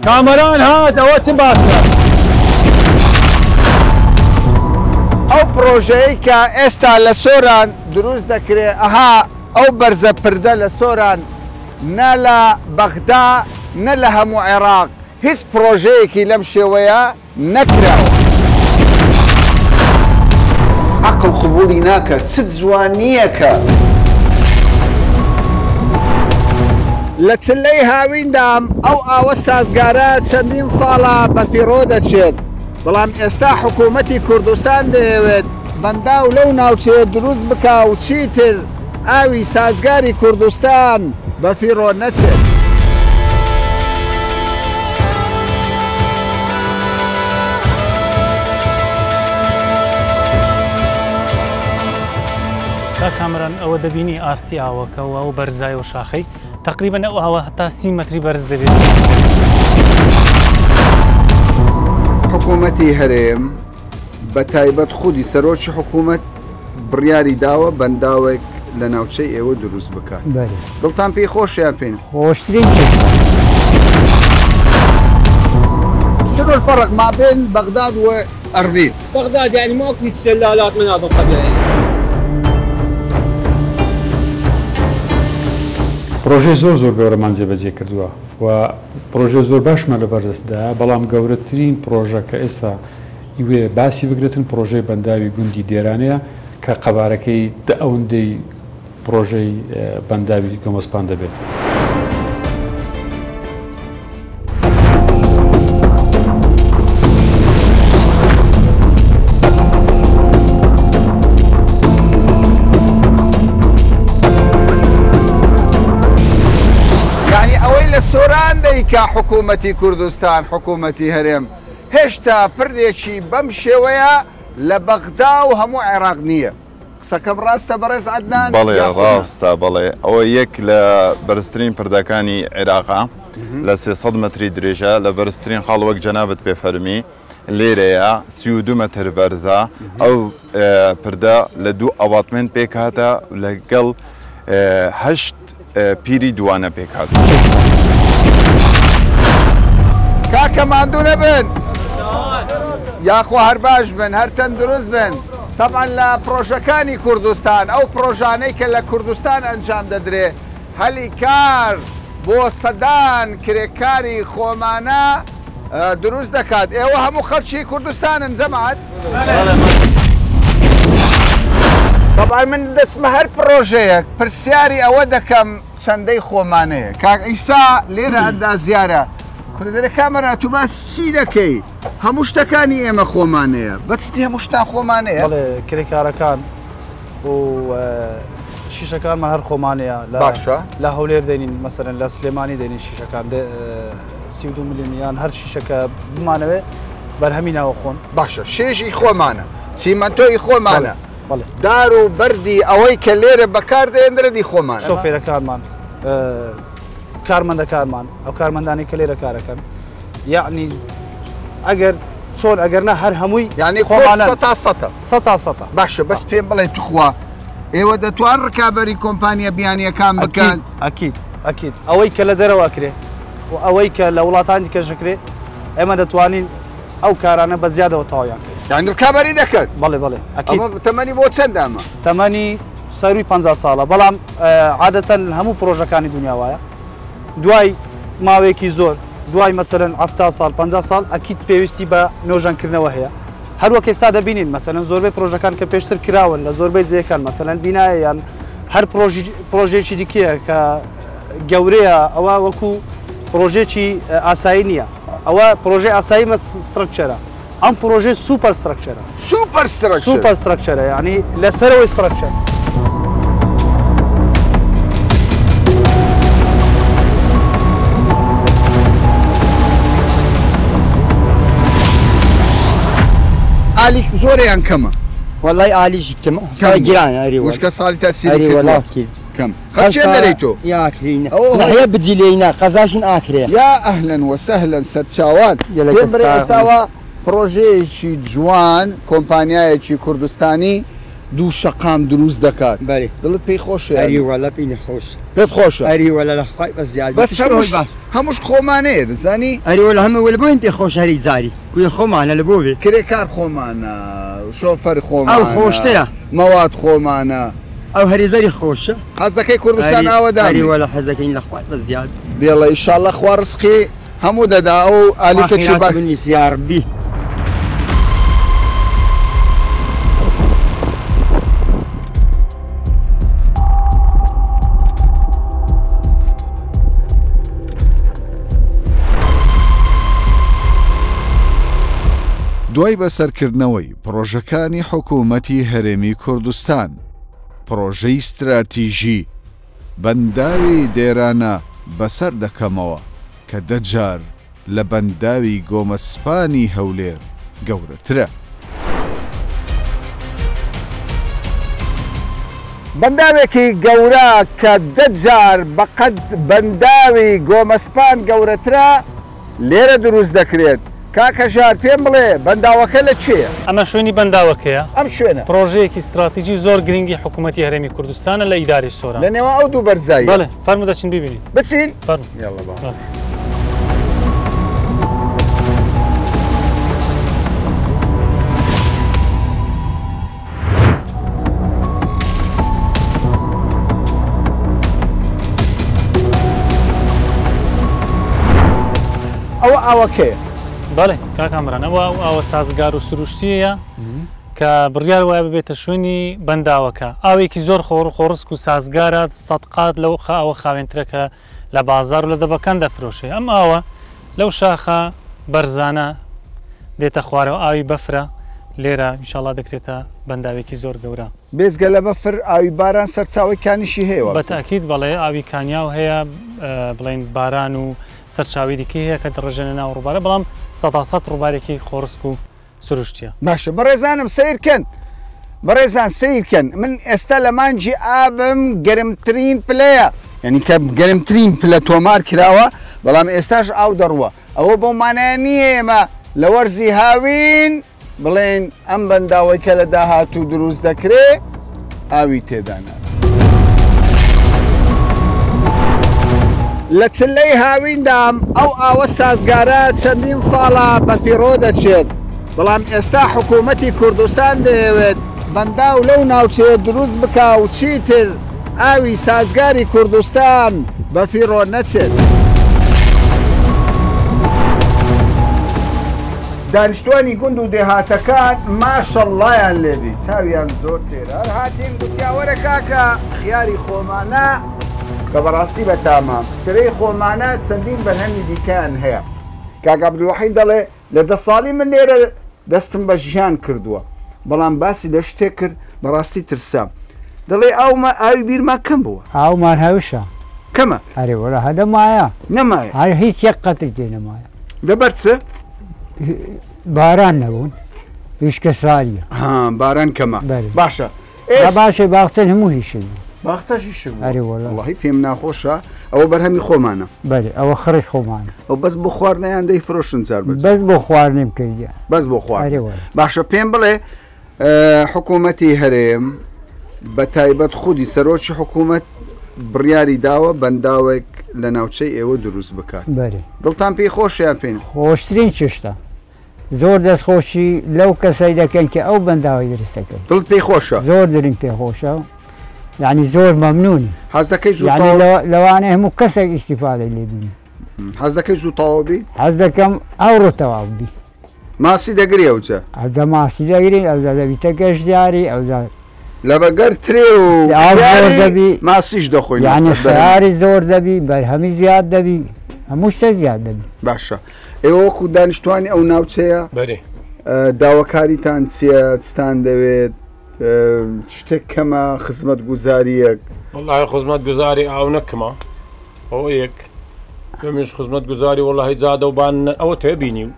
کامەران هات ئەوە چ باسە؟ ئەو پڕۆژەیەی کە ئێستا لە سۆران دروست دەکرێ، ئەها ئەو بەرزە پردە لە سۆران نە لە بەغدا نە لە هەموو عێراق هیچ پڕۆژەیەکی لەم شێوەیە نەکراوە. عەقڵ قبوڵی ناکات چ جوانیەکە. لە چلەی هاویندام ئەو ئاوە سازگارە چەندین ساڵە بەفیڕۆ دەچێت، بەڵام ئێستا حکوومەتی کوردستان دەیەوێت بەنداو لەو ناوچەیە دروست بکا و چیتر ئاوی سازگاری کوردستان بەفیڕۆ نەچێت. کاک کامەران ئەوە دەبینی ئاستی ئاوەکە و ئەو بەرزای و شاخەی تقریبا ئەو ئاوە هەتا 30 مەتری بەرز دەبێت. حکوومەتی هەرێم بە تایبەت خودی سەرۆکی حکوومەت بڕیاری داوە بەنداوێک لە ناوچەی ئێوە دروست بکات. دڵتان پێی خۆشە یان پێی خۆشترین کێشە. شنو الفرق ما بين بغداد واربيل؟ بغداد يعني ماكو هيك شلالات مناظر طبيعيه. پرۆژەی زۆر زۆر گەورەمان جێبەجێ کردووە و پرۆژەی زۆر باشمان لەبەردەستدایە، بەڵام گەورەترین پرۆژە کە ئێستا ئیوێ باسی بگرێتن پرۆژەی بەنداوی گوندی دێرانەیە کە قەبارەکەی دە ئەوەندەی پرۆژەی بەنداوی گۆمەسپان دەبێت. یانی ئەوەی لە سۆران دەیکا حکوومەتی کوردستان، حکوومەتی هەرێم هێشتا پردێکی بەم شێوەیە لە بەغدا و هەموو عێراق نییە. قسەکەم ڕاستە بەڕێز عەدنان؟ بەڵێ ڕاستە بەڵێ ئەوە یەک لە بەرزترین پردەکانی عێراقە لە 300 مەتری درێژە لە بەرزترین خاڵ وەک جەنابت پێ فەرمی لێرەیە 32 مەتر بەرزە ئەو پردە لە دوو abutment پێکهاتە لەگەڵ هەشت پیری دووانە پێکهاتووە. کاکە ماندوو نەبن یاخوا هەر باش بن هەر تەندروست بن. تەبعەن لە پڕۆژەکانی کوردستان ئەو پڕۆژانەی کە لە کوردستان ئەنجام دەدرێ هەلی کار بۆ سەدان کرێکاری خۆمانە دروست دەکات. ئێوە هەموو خەڵکی کوردستانن جەماعەت؟ تەبعەن من دەچمە هەر پڕۆژەیەک پرسیاری ئەوە دەکەم چەندەی خۆمانەیە. کاک عیسا لێرە ئەندازیارە. کورە دەرێ کامەران تو باس چی دەکەی؟ هەموو شتەکانی ئێمە خۆمانەیە. بە چ هەموو شتان خۆمانەیە؟ بەڵێ کرێکارەکان و شیشەکانمان هەر خۆمانەیە. باشە. لە هەولێر دێنین مەسەلەن لە سلێمانی دێنین شیشەکان 32 ملیۆن یان هەر شیشەکە بمانەوێ بەرهەمی ناوەخۆن. باشە شێژی خۆمانە، چیمەنتۆی خۆمانە، بەڵێ. دار و بەردی ئەوەی کە لێرە بەکاردێنرێت خۆمانە. شۆفێرەکانمان، کارمەندەکانمان، ئەو کارمەندانی کە لێرە کارەکەن، یعنی ئەگەر چۆن ئەگەر نا هەر هەمووی یعنی خۆمانە. سەتا سەتە. سەتا سەتە. باشە بەس پێم بڵێ توخوا ئێوە دەتوان ڕکابەری کۆمپانیا بیانیەکان بکەن؟ ئەکید ئەکید ئەوەی کە لە دەرەوە ئەکرێ و ئەوەی کە لە وڵاتانی دیکەش ئەکرێ ئێمە دەتوانین ئەو کارانە بە زیادەوە تەواویان کەین. یعنی ڕکابەری دەکەن؟ بەڵێ بەڵێ ئەکید. ئەمە تەمەنی بۆ چەندە ئەمە؟ تەمەنی سەروی 50 ساڵە، بەڵام عادەتەن هەموو پرۆژەکانی دنیا وایە دوای ماوەیەکی زۆر دوای مەسەلەن 70 ساڵ 50 ساڵ ئەکید پێویستی بە نۆژەنکردنەوە هەیە. هەروەک ئێستا دەبینین مەسەلەن زۆربەی پرۆژەکان کە پێشتر کراون لە زۆربەی جێیەکان مەسەلەن بینایە یان هەر پرۆژێکی دیکەیە کە گەورەیە ئەوە وەکو پرۆژێکی ئاسایی نییە، ئەوە پرۆژەی ئاسایی structure ە، ئەم پرۆژەی super structure ە. super structure. super structure ە یعنی لەسەرەوەی structure. ئالی زۆریان کەمە؟ وەڵای ئالیشی کەمە. گیران ئەری وشکە ساڵی تەسیری ئەری کردووە. وەڵا کرد. کەم. خەڵکێ دەرەی تۆ؟ یاکرین. ئەوە نەهەیە بجی لێینا قەزاشین ئاکرێ. یا ئەهلەن وەسەهلەن سەرچاوان. گەلەکە پێم بڵێ ساغ ئێستاوە پرۆژەیەکی جوان کۆمپانیایەکی کوردستانی دوو شەقام دروست دەکات. بەرێ. دڵت پێی خۆشە یان؟ ئەری وەلا پێی نەخۆش. پێت خۆشە؟ ئەری وەلا لە خوای بەس زیاد بەس هەمووش هەمووش خۆمانەیە دەزانی؟ ئەری وەلا هەموو وەلا بۆین پێ خۆش هەری جاری کوێ خۆمانە لە بۆ بێ. کرێکار خۆمانە شۆفەر خۆمانە. ئەو خۆشترە. مەواد خۆمانە. ئەو هەری زەری خۆشە. حەزەکەی کوردستان ئاوەدان. ئەری وەلا حەزەکەین لە خوای بەس زیاد. بێڵە ئیشاڵڵا خوا ڕزقی هەموو دەدا ئەو ئالیکەکی باش. بنویس یاڕبی. دوای بەسەرکردنەوەی پڕۆژەکانی حکوومەتی هەرێمی کوردستان، پڕۆژەی ستراتیژی بەنداوی دێرانە بەسەر دەکەمەوە کە دە جار لە بەنداوی گۆمەسپانی هەولێر گەورەترە. بەنداوێکی گەورە کە دە جار بەقەد بەنداوی گۆمەسپان گەورەترە لێرە دروست دەکرێت. کاک هەژار پێم بڵێ بەنداوەکە لە کوێیە؟ ئەمە شوێنی بەنداوەکەیە. ئەم شوێنە. پڕۆژەیەکی ستراتیجی زۆر گرنگی حکوومەتی هەرێمی کوردستانە لە ئیدارەی سۆران. لە نێوان ئەو دوو بەرزاییە. بەڵێ، فەرموو دەچین بیبینین. بچین؟ فەرموو. یەڵڵا با. بەڵێ. ئەوە ئاوەکەیە. بەڵێ کاک کامەران، ئەوە ئەو ئاوە سازگار و سروشتییە کە بڕیار وایە ببێتە شوێنی بەنداوەکە. ئاوێکی زۆر خۆڕ خۆڕسک و سازگارە، سەد قات لەو ئاوە خاوێنترە کە لە بازاڕ و لە دەبەکان دەفرۆشێ. ئەم ئاوە لەو شاخە بەرزانە دێتە خوارەوە، ئاوی بەفرە، لێرە ئینشاڵڵا دەکرێتە بەنداوێکی زۆر گەورە. بێجگە لە بەفر، ئاوی باران سەرچاوەی کانیشی هەیە وابزانم. بە تەئکید بەڵێ، ئاوی کانیاو هەیە، بڵێین باران و سەرچاوەی دیکەی هەیە کە دەڕژێنە ناو ڕووبارە، بەڵام سەداسەد ڕووبارێکی خۆڕسک و سروشتیە. باشە بەڕێزانم سەیر کەن بەڕێزان سەیر کەن من ئێستا لە مانگی ئابم گەرمترین پلەیە یعنی کە گەرمترین پلە تۆمار کراوە بەڵام ئێستاش ئاو دەڕوە ئەوە بەو مانایە نییە ئێمە لە وەرزی هاوین بڵێن ئەم بەنداوەی کە لە داهاتوو دروست دەکرێ ئاوی تێدا نابێت. لە چلەی هاویندام ئەو ئاوە سازگارە چەندین ساڵە بەفیڕۆ دەچێت، بەڵام ئێستا حکوومەتی کوردستان دەیەوێت بەنداو لەو ناوچەیە دروست بکا و چیتر ئاوی سازگاری کوردستان بەفیڕۆ نەچێت. دانیشتوانی گوند و دێهاتەکان ماشەڵڵایان لێبی چاویان زۆر تێرە هەر هاتین گوتیان وەرە کاکە خیاری خۆمانە کە بەڕاستی بەتامە ترێی خۆمانە چەندین بەرهەمی دیکەیان هەیە کاک عەبدولوەحید دەڵێ لە دە ساڵی من لێرە دەستم بە ژیان کردووە بەڵام باسی لە شتێک کرد بەڕاستی ترسام دەڵێ ئاومە ئاوی بیرمان کەم بووە ئاومان هەوشە کەمە ئەرێ وەڵا هەدە مایە نەمایە هەر هیچ یەک قەتری تێ نەمایە لەبەر چ؟ باران نەبوون هیچکە ساریە ها باران کەمە باشە باشە باخچە هەموو هیشک باخچەش هیشک ئەرێ وەڵا وەڵاهی پێم ناخۆشە ئەوە بەرهەمی خۆمانە بەێ ئەوە خڕی خۆمانە ئەو بەس بۆ خواردنیان دەی فرۆشن جار بەس بۆ خواردنیم کردە بەس بۆ خوارد باشە پێم بڵێ حکوومەتی هەرێم بە تایبەت خودی سەرۆکی حکوومەت بڕیاری داوە بەنداوێک لە ناوچەی ئێوە دروست بکات دڵتان پێی خۆشە یان پێی خۆشترین چشتە زۆر دەست خۆشی لەو کەسەی دەکەن کە ئەو بەنداوەی دروست دەکەن. دڵت پێی خۆشە؟ زۆر دلم پێ خۆشە یعنی زۆر مەمنونی. حەز دەکەی زوو یعنی لەوانەیە هەموو کەسێک ئیستیفادەی لێ بینی. حەز دەکەی زوو تەواو بی؟ حەز دەکەم ئەوڕۆ تەواو بی. ماسی دەگری ئەوجا؟ ئەوجا ماسی دەگرین ئەوجا دەبیتە گەشتیاری ئەوجا. لەبەگەر ترێ و خیاری ماسیش دەخۆین. یعنی خیاری زۆر دەبی بەرهەمی زیاد دەبی هەموو شتە زیاد دەبی. باشە ئێوە وەکو دانیشتوانی ئەو ناوچەیە بەرێ داواکاریتان چییە چتان دەوێت شتێک کەمە خزمەت گوزاریەک؟ وەڵی خزمەت گوزاری ئاو نەکەمە ئەوە یەک دومیش خزمەت گوزاری وەڵی جادە و بان ئەوە تێ بینی و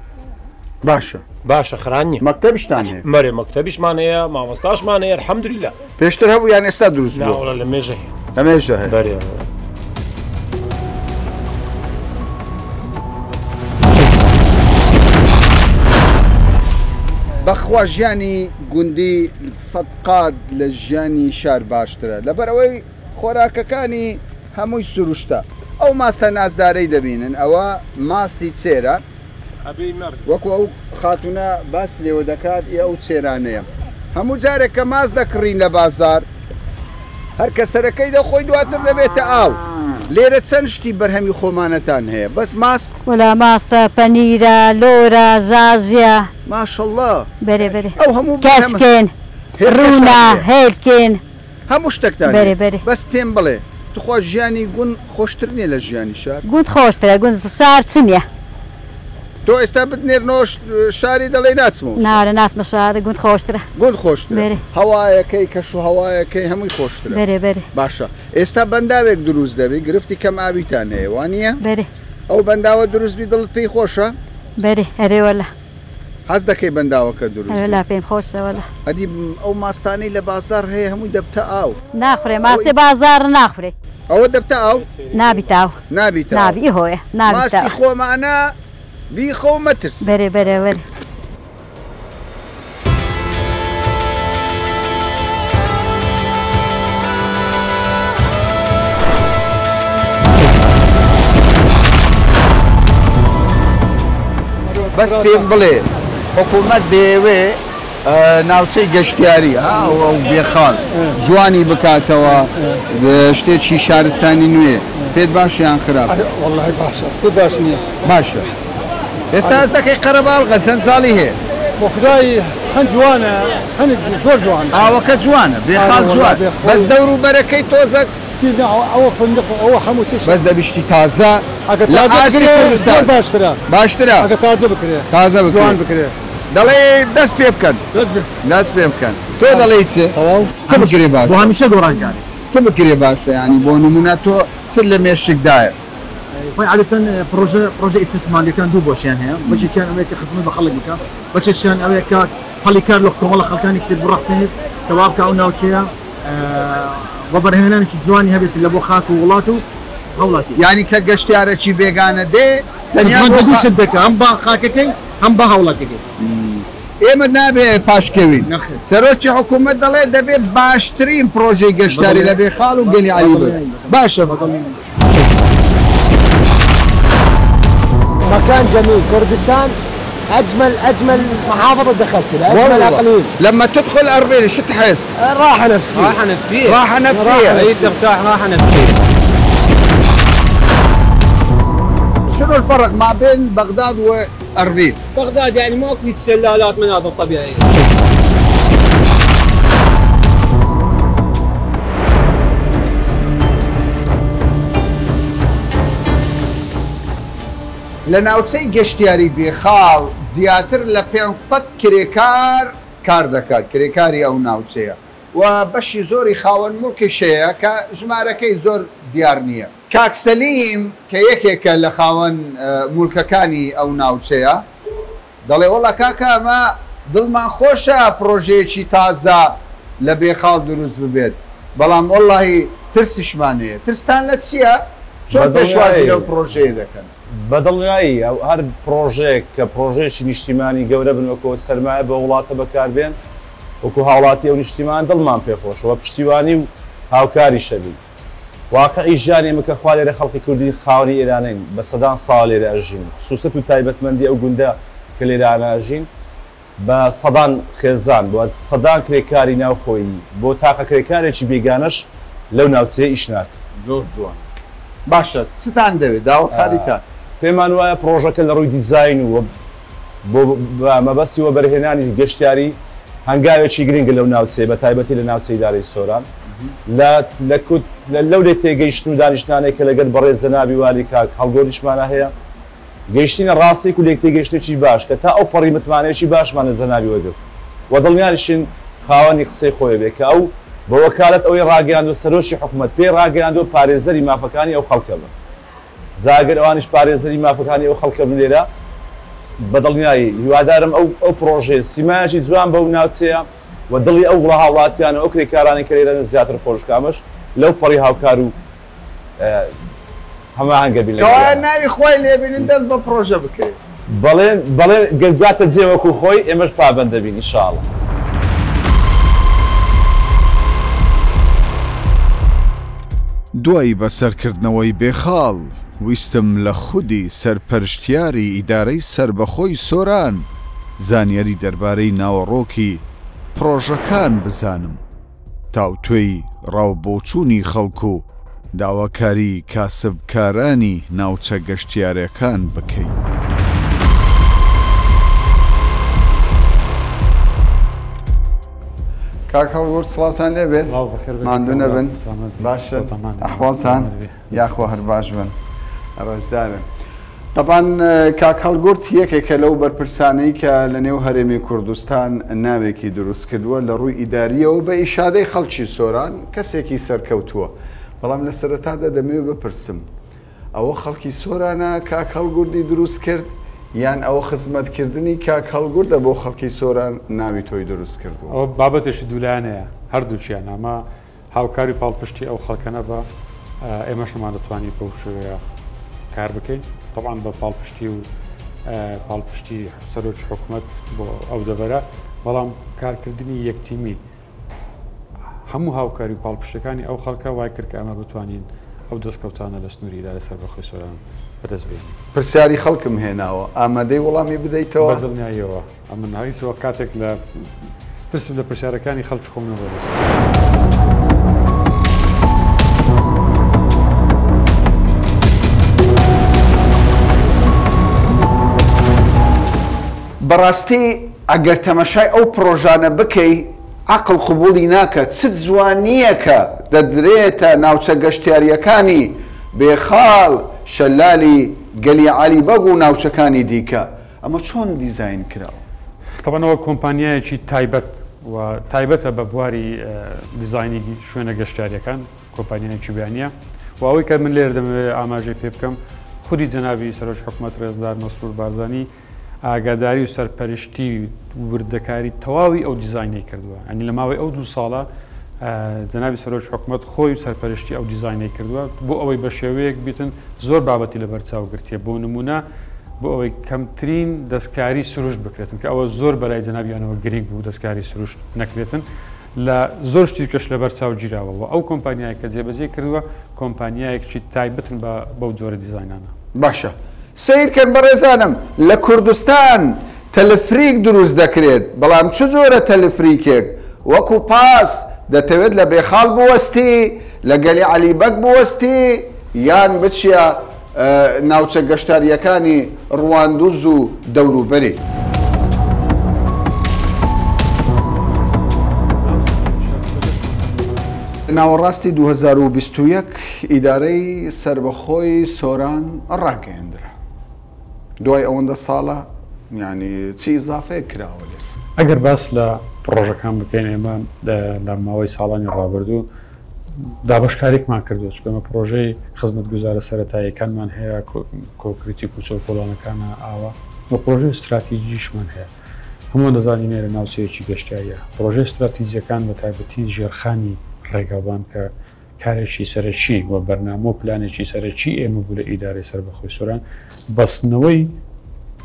باشە باشە خران نیە مەکتەبیشتان هەیە؟ مەرێ مەکتەبیشمان هەیە مامۆستاشمان هەیە الحمدللە. پێشتر هەبوو یان ئێستا دروست بووە؟ نا وەڵا لە مێژە هەیە. لە مێژە هەیە. بەرێ. بەخوا ژیانی گوندی سەدقات لە ژیانی شار باشترە لەبەرئەوەی خۆراکەکانی هەمووی سروشتە ئەو ماستە نازدارەی دەبینن ئەوە ماستی چێرە وەکو ئەو خاتونە باس لێوە دەکات ئی ئەو چێرانەیە هەموو جارێک کە ماست دەکڕین لە بازار هەر کە سەرەکەی دەخۆی دواتر دەبێتە ئاو. لێرە چەند شتی بەرهەمی خۆمانەتان هەیە بەس ماست؟ وەلا ماستە، پەنیرە، لۆرە، ژاژیە. ماشەڵا. بەرێ بەرێ. ئەو هەموو بەرهەمە. کەسکێن، هێلکەشتان ڕوونە، هەیە؟ هێلکێن. هەموو شتەکتان بەرێ هەیە. بەرێ. بەس پێم بڵێ توخوا ژیانی گوند خۆشتر نیە لە ژیانی شار؟ گوند خۆشترە گوند شار چ نیە. تۆ ئێستا بتنێرنەوە شاری دەڵێی ناچمەوە شار. ناوەرە ناچمە شار گوند خۆشترە. گوند خۆشترە. بەرێ. هەوایەکەی کەش و هەوایەکەی هەمووی خۆشترە. بەرێ بەرێ. باشە ئێستا بەنداوێک دروست دەبی گرفتی کەم ئاویتان هەیە وانیە؟ بەرێ. ئەو بەنداوە دروست بی دڵت پێی خۆشە؟ بەرێ ئەرێ وەلا. حەز دەکەی بەنداوەکە دروست ئەرێ بی؟ وەلا پێم خۆشە وەلا. ئەدی ئەو ماستانەی لە بازاڕ هەیە هەمووی دەبتە ئاو. ناخورێ ماستی بازاڕ ناخورێ. ئەوە دەبتە ئاو؟ نابیتە ئاو. نابیتە ئاو. نابی ئی هۆیە نابیتە ماستی ئاو. خۆمانە بیخۆ و مەترسە. بەرێ بەرێ بەرێ. بەس پێم بڵێ حکوومەت دەیەوێ ناوچەی گەشتیاری ئەو بێخاڵ جوانی بکاتەوە شتێکی شارستانی نوێ پێت باشە یان خراپ؟ وەڵڵاهی باشە پێ باش نییە. باشە ئێستا هەست دەکەی قەرەباڵغە چەند ساڵی هەیە؟ بۆ خودای هەند جوانە هەند زۆر جوانە. ئاوەکە جوانە بێخاڵ جوان بەس دەور و بەرەکەی تۆزەک چی نا ئەوە فندق و ئەوە هەموو تشت. بەس دەبی شتی تازە ئەگە لە تازە ئاستی بکرێ کوردستان زۆر باشترە. باشترە ئەگە تازە بکرێ تازە بکرێ جوان بکرێ. دەڵێ دەست پێ بکەن دەست پێ دەست پێ بکەن تۆ دەڵێی چ؟ تەواو. چ بکرێ بۆ باشە؟ هەمیشە گۆڕانکاری. چ بکرێ باشە یانی بۆ نموونە تۆ چت لە مێشکدایە؟ خۆی عادەتەن پڕۆژە پڕۆژە ئیستیسماریەکان دوو بەشیان هەیە بەشێکیان ئەوەیە کە خزمەت بە خەڵک بکا بەشێکیان ئەوەیە کە هەڵی کار لە کۆمەڵە خەڵکانی تر بڕەخسێنێت کە وا بکا ئەو ناوچەیە وەبەرهێنانێکی جوانی هەبێت لە بۆ خاک و وڵات و هاوڵاتی. یانی کە گەشتیارەکی بێگانە دێ تەنیا خزمەت بۆ بە دوو خا. شت دەکا هەم بە خاکەکەی هەم بە هاوڵاتیەکەی. ئێمە نابێ پاشکەوین. نەخێر. سەرۆکی حکوومەت دەڵێ دەبێ باشترین پڕۆژەی گەشتیاری لە بەدڵنیایی بێخاڵ و گەلی عەلی بێت. بەدڵنیایی باشە. بەدڵنیایی. مكان جميل كردستان اجمل اجمل محافظه دخلت لها اجمل والله اقليم لما تدخل اربيل شو تحس؟ راحه نفسيه راحه نفسيه راحه نفسيه اي ترتاح راحه نفسيه. شنو الفرق ما بين بغداد واربيل؟ بغداد يعني ماكو هيك سلالات مناظر طبيعيه. لە ناوچەی گەشتیاری بێخاڵ زیاتر لە 500 کرێکار کار دەکات، کرێکاری ئەو ناوچەیە و بەشی زۆری خاوەن موڵکیش هەیە کە ژمارەکەی زۆر دیار نییە. کاک سەلیم کە یەکێکە لە خاوەن موڵکەکانی ئەو ناوچەیە دەڵێ وەڵا کاکە ئەمە دڵمان خۆشە پڕۆژەیەکی تازە لە بێخاڵ دروست ببێت، بەڵام وەڵاهی ترسیشمان هەیە. ترستان لە چییە؟ چۆن پێشوازی لەو پڕۆژەیە دەکەن؟ بە دڵنیایی هەر پڕۆژەیەک کە پڕۆژەیەکی نیشتیمانی گەورە بن وەکو سەرمایە بۆ وڵاتە بەکاربێن وەکو هاوڵاتی ئەو نیشتیمان دڵمان پێخۆشە و پشتیوانی و هاوکاریشە بین. واقعی ژیانی ئێمە کە خوا لێرە خەڵکی کوردی خاوەنی ئێرانین بە سەدان ساڵ لێرە ئەژین خسوسەت و تایبەتمەندی ئەو گوندە کە لێرانە ئەژین بە سەدان خێزان بۆ سەدان کرێکاری ناوخۆیی بۆ تاقە کرێکارێکی بێگانەش لەو ناوچەیە ئیش ناکەن. زۆر جوان. باشە چتان دەوێت داواکاریتان؟ پێمان وایە پڕۆژەکە لە ڕووی دیزاین و بۆ بە مەبەستی وەبەرهێنانی گەشتیاری هەنگاوێکی گرنگە لەو ناوچەیە بە تایبەتی لە ناوچەی ئیدارەی سۆران لە لە کوت لەو لێ تێگەیشتن و دانیشتنانەی کە لەگەل بەڕێز جەنابی والی کاک هەڵگۆردیشمانا هەیە گەیشتینە ڕاستێک و لێکتێگەیشتنێکی باش کە تا ئەو پەڕی متمانەیەکی باشمان لە جەنابی وەرگرت و دڵنیاریشین خاوەنی قسەی خۆی بێ کە ئەو بە وەکالەت ئەوەی ڕاگەیاندوە سەرۆکی حکومەت پێی ڕاگەیاندوە پارێزەری مافەکانی ئەو خەڵکە بن جا ئەگەر ئەوانیش پارێزەری مافەکانی ئەو خەڵکە بن لێرە بە دڵنیایی هیوادارم ئەو ئەو پڕۆژەیە سیمایەکی جوان بەو ناوچەیە و دڵی ئەو وڵا هاوڵاتیان و ئەو کرێکارانەی کە لێرەن زیاتر خۆش بکا ئەمەش لەو پەڕی هاوکار و هەماهەنگە بین کەوایە لەگەڵیانا. ناوی خوای لێ بینن دەست بە پڕۆژە بکرێ. بەڵێن بەڵێن گەر بگاتە جێ وەکو خۆی ئێمەش پابەند دەبین ان شاء اللە. دوای بەسەرکردنەوەی بێخاڵ، ویستم لە خودی سەرپەرشتیاری ئیدارەی سەربەخۆی سۆران زانیاری دەربارەی ناوەڕۆکی پڕۆژەکان بزانم. تاوتوێی ڕاوبۆچوونی خەڵک و داواکاری کاسبکارانی ناوچە گەشتیارەکان بکەین. کاک هەڵگورد سڵاوتان لێبێت ماندوو نەبن باشن ئەحواڵتان یاخوا هەر باش بن ڕێزدارن. تەبعەن کاک هەڵگورد یەکێکە لەو بەرپرسانەی کە لە نێو هەرێمی کوردستان ناوێکی دروست کردووە لە ڕووی ئیدارییەوە بە ئیشادەی خەڵکی سۆران کەسێکی سەرکەوتووە بەڵام لە سەرەتادا دەمەوێت بپرسم ئەوە خەڵکی سۆرانە کاک هەڵگوردی دروست کرد یان ئەوە خزمەتکردنی کاک هەڵگوردە بۆ خەڵکی سۆران ناوی تۆی دروست کردووە؟ ئەوە بابەتێکی دوولایەنەیە هەردووکیان ئەمە هاوکاری و پاڵپشتی ئەو خەڵکە نەبا ئێمەش نەماندەتوانی بەو شێوەیە کار بکەین تەبعەن بە پاڵپشتی و پاڵپشتی سەرۆکی حکومەت بۆ ئەو دەڤەرە بەڵام کارکردنی یەک تیمی هەموو هاوکاری و پاڵپشتەکانی ئەو خەڵکە وای کرد کە ئەمە بتوانین ئەو دەستکەوتانە لە سنووری ئیدارەی سەربەخۆی سۆران بەدەست بێنین. پرسیاری خەڵکم هێناوە ئامادەی وەڵامی بدەیتەوە؟ بە دڵنیاییەوە. ئەمن هیچ وەک کاتێک لە ترسم لە پرسیارەکانی خەڵکی خۆم نەبووە لەسەر. بەڕاستی ئەگەر تەمەشای ئەو پڕۆژانە بکەی عەقڵ قبوڵی ناکات چ جوانیەکە دەدرێتە ناوچە گەشتیاریەکانی بێخاڵ، شەلالی گەلی عەلی بەگ و ناوچەکانی دیکە. ئەمە چۆن دیزاین کراوە؟ تەبعەن ئەوە کۆمپانیایەکی تایبەت و تایبەتە بە بواری دیزاینی شوێنە گەشتیاریەکان، کۆمپانیایەکی بیانیە و ئەوەی کە من لێرە دەمەوێت ئاماژەی پێ بکەم خودی جەنابی سەرۆکی حکومەت ڕێزدار مەسرور بارزانی ئاگاداری و سەرپەرشتی وردەکاری تەواوی ئەو دیزاینەی کردووە ئەنی لە ماوەی ئەو دوو ساڵە جەنابی سەرۆکی حکومەت خۆی سەرپەرشتی ئەو دیزاینەی کردووە بۆ ئەوەی بە شێوەیەک بیتن زۆر بابەتی لەبەرچاو گرتیە بۆ نمونە بۆ ئەوەی کەمترین دەستکاری سروشت بکرێتن کە ئەوە زۆر بەلای جەنابیانەوە گرینگ بوو دەستکاری سروشت نەکرێتن لە زۆر شتی کەش لەبەر چاو گیراوە و ئەو کۆمپانیایە کە جێبەجێی کردووە کۆمپانیایەکی تایبەتن بە بەو جۆرە دیزاینانە. باشە سەیرکەن بەڕێزانم لە کوردستان تەلەفریک دروست دەکرێت بەڵام چ جۆرە تەلەفریکێک وەکو پاس دەتەوێت لە بێخاڵ بوەستی لە گەلی عەلی بەگ بوەستی یان بچیە ناوچە گەشتارییەکانی ڕواندز و دەوروبەری. ناوەڕاستی 2021 ئیدارەی سەربەخۆی سۆران ڕاگەیەندرا. دوای ئەوەندە ساڵە یانی چی ئیزافەیەک کراوە لێرە؟ ئەگەر باس لە پڕۆژەکان بکەین ئێمە لە ماوەی ساڵانی ڕابردوو دابەشکاریکمان کردووە، چونکە ئێمە پڕۆژەی خزمەتگوزارە سەرەتاییەکانمان هەیە، کۆکریتی کوچە و کۆڵانەکانە، ئاوە و پڕۆژەی ستراتیجیشمان هەیە. هەمووان دەزانین ئێرە ناوچەیەکی گەشتیارییە. پڕۆژە ستراتیجییەکان بە تایبەتی ژێرخانی ڕێگاوبان کە کارێکی سەرەکی و بەرنامە و پلانێکی سەرەکی ئێمە بوو لە ئیدارەی سەربەخۆی سۆران، بەستنەوەی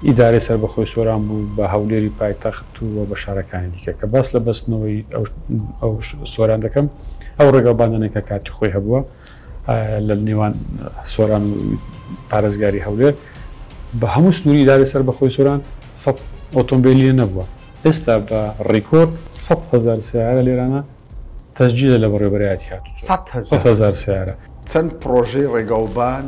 ئیدارەی سەربەخۆی سۆران بوو بە هەولێری پایتەخت و بە شارەکانی دیکە. کە باس لە بەستنەوەی ئەو سۆران دەکەم، ئەو ڕێگاوبانانەی کە کاتی خۆی هەبووە لە نێوان سۆران و پارێزگاری هەولێر، بە هەموو سنووری ئیدارەی سەربەخۆی سۆران 100 ئۆتۆمبێلی لێ نەبووە. ئێستا بە ڕیکۆرد 100,000 سەیارە لێرانە تەسجیلە لە بەڕێوەبەرایەتی هاتوچۆ. 100,000 سەیارە. چەند پڕۆژەی ڕێگاوبان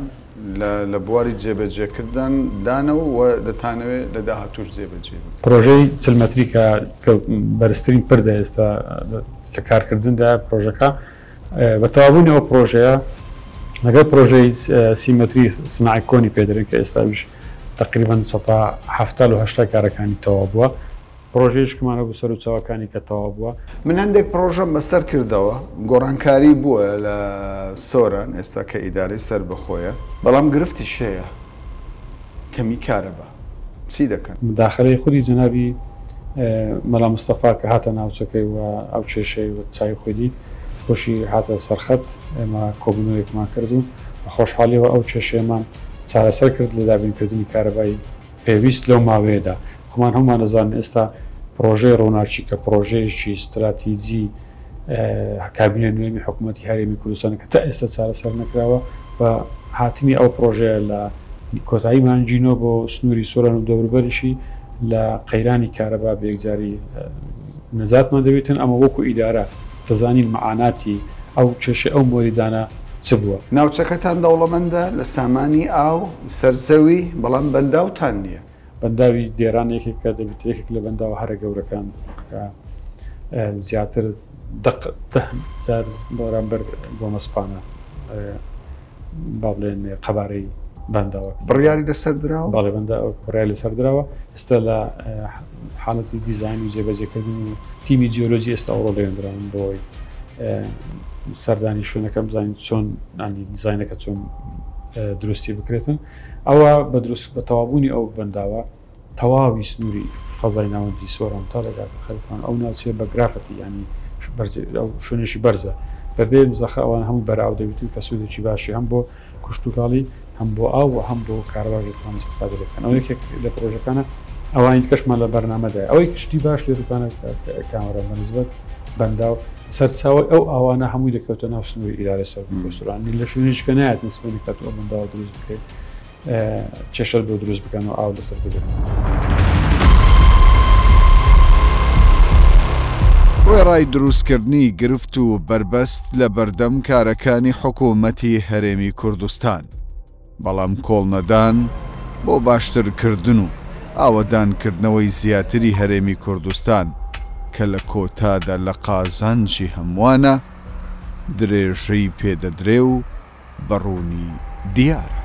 لە بواری جێبەجێکردن دانە و دەتانەوێت لە داهاتووش جێبەجێی بکەن؟ پڕۆژەی 40 مەتری کە بەرزترین پردە ئێستا لە کارکردندایە پڕۆژەکە بە تەواوبوونی ئەو پڕۆژەیە لەگەڵ پڕۆژەی 30 مەتری سناعی کۆنی پێ دەرێن کە ئێستاش تەقریبەن 70% و 80 کارەکانی تەواو بووە. پڕۆژەیەشکمان هەبوو سەروچاوەکانی کە تەواو بووە. من هەندێک پڕۆژەم بەسەر کردەوە، گۆڕانکاری بووە لە سۆران ئێستا کە ئیدارەی سەربەخۆیە، بەڵام گرفتیش هەیە، کەمی کارەبا، چی دەکەن؟ موداخەلەی خودی جەنابی مەلا مستەفا کە هاتە ناوچەکەی و ئەو کێشەی و چاوی خۆی دیت، خۆشی هاتە سەرخەت، ئێمە کۆبوونەوەیەکمان کرد و بە خۆشحاڵیەوە ئەو کێشەیەمان چارەسەر کرد لە دابینکردنی کارەبای. پێویست لەو ماوەیەدا. خۆمان هەموومان دەزانین ئێستا پڕۆژەی ڕووناکی کە پڕۆژەیەکی ستراتیجی کابینەی نوێمی حکوومەتی هەرێمی کوردستانە کە تا ئێستا چارەسەر نەکراوە، بە هاتنی ئەو پڕۆژەیە لە کۆتایی مانگی نۆ بۆ سنووری سۆران و دەوروبەریشی لە قەیرانی کارەبا بە یەکجاری نەجاتمان دەبێتن، ئەمە وەکو ئیدارە دەزانین مەعاناتی ئەو کێشەی ئەو مۆلیدانە چ بووە. ناوچەکەتان دەوڵەمەندە لە سامانی ئاو، سەرزەوی، بەڵام بەنداوتان نییە. بەنداوی دێران یەکێکە دەبێتە یەکێک لە بەنداوە هەرە گەورەکان کە زیاتر دق 10 جار بەرامبەر گۆمەسپانە با بڵێن قەبارەی بەنداوەکە. بڕیاری لەسەر دراوە؟ بەڵێ بەنداو بڕیاری لەسەر دراوە. ئێستا لە حاڵەتی دیزاین و جێبەجێکردن و تیمی جیۆلۆجی ئێستا ئەوڕۆ لێندراون بۆ ئەوەی سەردانی شوێنەکە بزانین چۆن ینی دیزاینەکە چۆن دروستی بکرێتن. ئەوە بە دروست بە تەواوبوونی ئەو بەنداوە تەواوی سنووری قەزای ناوەندی سۆران تا دەگاتە خەلفان ئەو ناوچەیە بە گرافەتی ینی ئەو شوێنێکی بەرزە بەبێ مزەخە ئەوان هەمووی بەرئاو دەبێتن کە سوودێکی باشی هەم بۆ کشتوکاڵی هەم بۆ ئاو و هەم بۆ کارەباش دەتوانن ئیستیفادە لێ بکەن. ئەوە یەکێک لە پرۆژەکانە، ئەوانی دیکەشمان لە بەرنامەدایە. ئەوەی شتی باش لێرەکانە کامەران بە نسبەت بەنداو سەرچاوەی ئەو ئاوانە هەمووی دەکەوتە ناو سنووری ئیدارەی سەربەخۆی سۆران. لە شوێنێکی کە نایەتن سبەینێ کات ئەو بەنداوە دروست بکرێت کێشەت بۆ دروست بکەن و ئاو لەسەر بگرن. وێڕای دروستکردنی گرفت و بەربەست لە بەردەم کارەکانی حکوومەتی هەرێمی کوردستان، بەڵام کۆڵنەدان بۆ باشترکردن و ئاوەدانکردنەوەی زیاتری هەرێمی کوردستان کە لە کۆتادا لە قازانجی هەمووانە، درێژەی پێدەدرێ و بە ڕوونی دیارە.